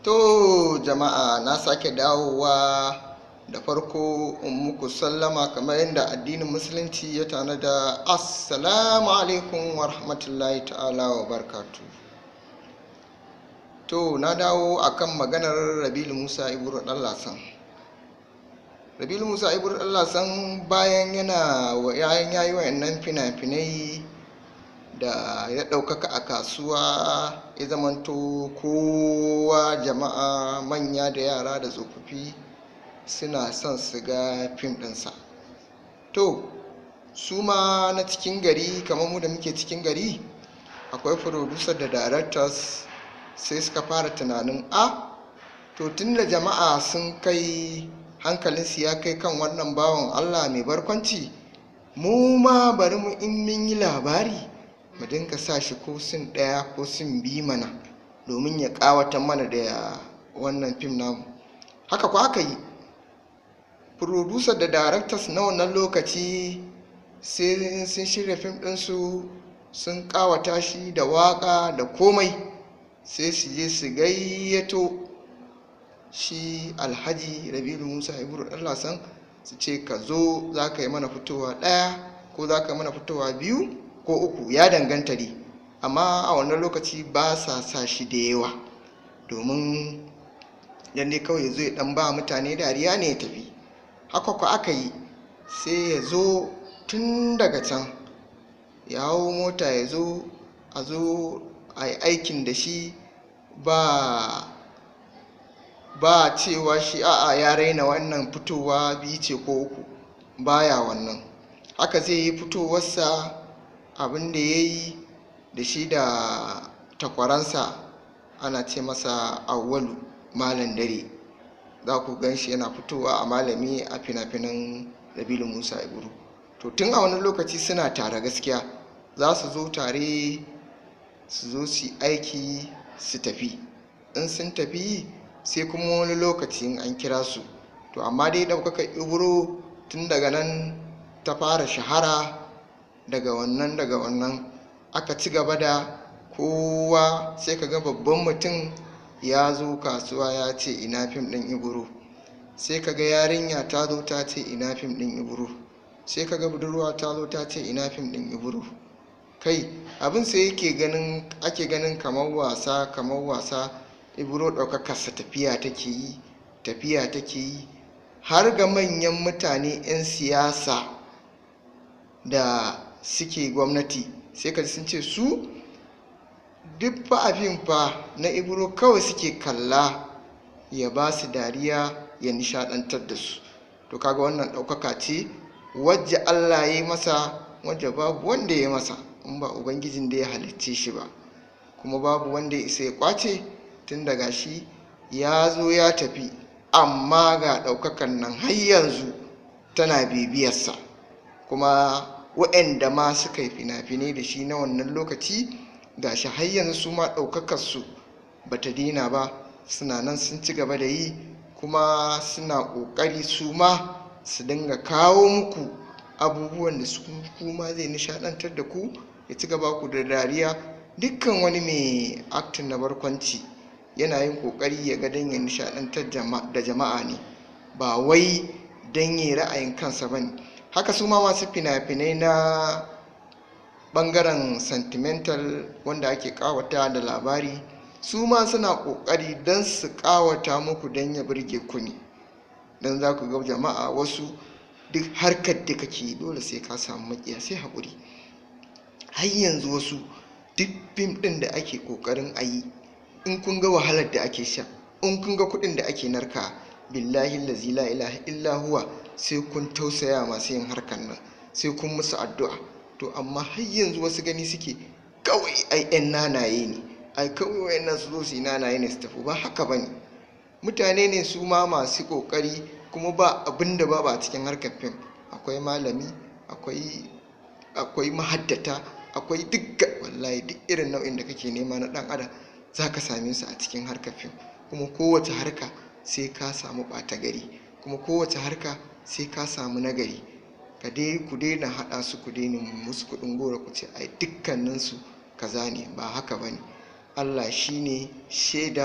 To jama'a, na sake dawowa. Da farko in muku sallama kamar yadda addinin Musulunci ya tanada: assalamu alaikum wa rahmatullahi ta'ala wa barkatu. To, na dawo akan maganar Rabilu Musa Ibro Ɗanlasan. Rabilu Musa Ibro Ɗanlasan, bayan yana yayin yayi wayannan fina-finai da ya ɗaukaka a kasuwa, ya zamanto kowa, jama'a, manya da yara da tsofaffi, suna son su ga fim ɗinsa. To, su ma na cikin gari, kamar mu da muke cikin gari, akwai producer da directors, sai suka fara tunanin, a to, tun da jama'a sun kai hankalinsu ya kai kan wannan bawan Allah mai barkwanci, mu ma bari mu in mun yi labari mu dinga sa shi ko scene ɗaya ko scene biyu mana, domin ya ƙawata mana da wannan fim namu. Haka ko aka yi. Producer da directors na wannan lokaci, sai sun shirya fim ɗinsu, sun ƙawata shi da waƙa da komai, sai su je su gayyato shi Alhaji Rabilu Musa Ibro Ɗanlasan, su ce, "Ka zo, za ka yi mana fitowa ɗaya ko za ka yi mana fitowa biyu ko uku," ya danganta dai. Amma a wannan lokaci ba sa sa shi da yawa, domin dan dai kawai ya zo ya dan ba mutane dariya ne ya tafi. Haka ko aka yi. Sai ya zo tun daga can, ya hau mota ya zo, a zo a yi aikin da shi. Ba cewa shi a'a, ya raina wannan fitowa biyu ce ko uku, baya wannan. Haka zai yi fitowarsa. Abin da ya yi da shi da takwaransa, ana ce masa Awwalu Malam Dare, za ku gan shi yana fitowa a malami a fina-finan Rabilu Musa Ibro. To, tun a wani lokaci suna tare gaskiya. Za su zo tare, su zo su yi aiki, su tafi. In sun tafi, sai kuma wani lokaci in an kira su. To, amma dai ɗaukakar Ibro tun daga nan ta fara shahara. Daga wannan aka ci gaba da kowa, sai ka ga babban mutum ya zo kasuwa ya ce, "Ina fim ɗin Ibro?" Sai ka ga yarinya ta zo ta ce, "Ina fim ɗin Ibro?" Sai ka ga budurwa ta zo ta ce, "Ina fim ɗin Ibro?" Kai, abin sai yake ganin ake ganin kamar wasa, kamar wasa. Ibro ɗaukakarsa tafiya take yi, tafiya take yi, har ga manyan mutane, 'yan siyasa da suke gwamnati, sai ka ji sun ce su duk fa a fim fa na Ibro kawai suke kalla, ya ba su dariya, ya nishadantar da su. To, kaga wannan ɗaukaka ce wacce Allah ya yi masa, wacce babu wanda ya masa in ba Ubangijin da ya halicce shi ba, kuma babu wanda ya isa ya kwace, tun daga shi ya zo ya tafi, amma ga ɗaukakan nan har yanzu tana bibiyarsa. Kuma waɗanda ma suka yi fina-finai da shi na wannan lokaci, ga shi har yanzu su ma ɗaukakarsu ba ta daina ba, suna nan sun ci gaba da yi, kuma suna ƙoƙari su ma su dinga kawo muku abubuwan da su kuma zai nishaɗantar da ku, ya ci gaba ku da dariya. Dukkan wani mai acting na barkwanci yana yin ƙoƙari ya ga don ya nishaɗantar da jama'a ne, ba wai don yi ra'ayin kansa ba ne. Haka su ma masu fina-finai na ɓangaren sentimental, wanda ake ƙawata da labari, su ma suna ƙoƙari don su ƙawata muku, don ya burge ku ne. Don za ku ga jama'a wasu, duk harkar da kake, dole sai ka samu maƙiya, sai haƙuri. Har yanzu wasu, duk fim ɗin da ake ƙoƙarin a yi, in kun ga wahalar da ake sha, in kun ga kuɗin da ake narka, billahi lazi la ilaha illa huwa, sai kun tausaya masu yin harkar nan, sai kun musu addu'a. To, amma har yanzu wasu gani suke kawai ai 'yan nanaye ne, ai kawai wayannan su zo su yi nanaye ne su tafi. Ba haka bane. Mutane ne su ma masu kokari, kuma ba abin da babu a cikin harkar fim. Akwai malami, akwai mahaddata, akwai duk, wallahi duk irin nau'in da kake nema na dan adam za ka same su a cikin harkar fim. Kuma kowace harka sai ka samu ɓata gari, kuma kowace harka sai ka samu nagari. Ka dai ku daina haɗa su, ku daina musu kuɗin goro, ku ce ai dukkaninsu kaza ne. Ba haka ba ne. Allah shine shaida.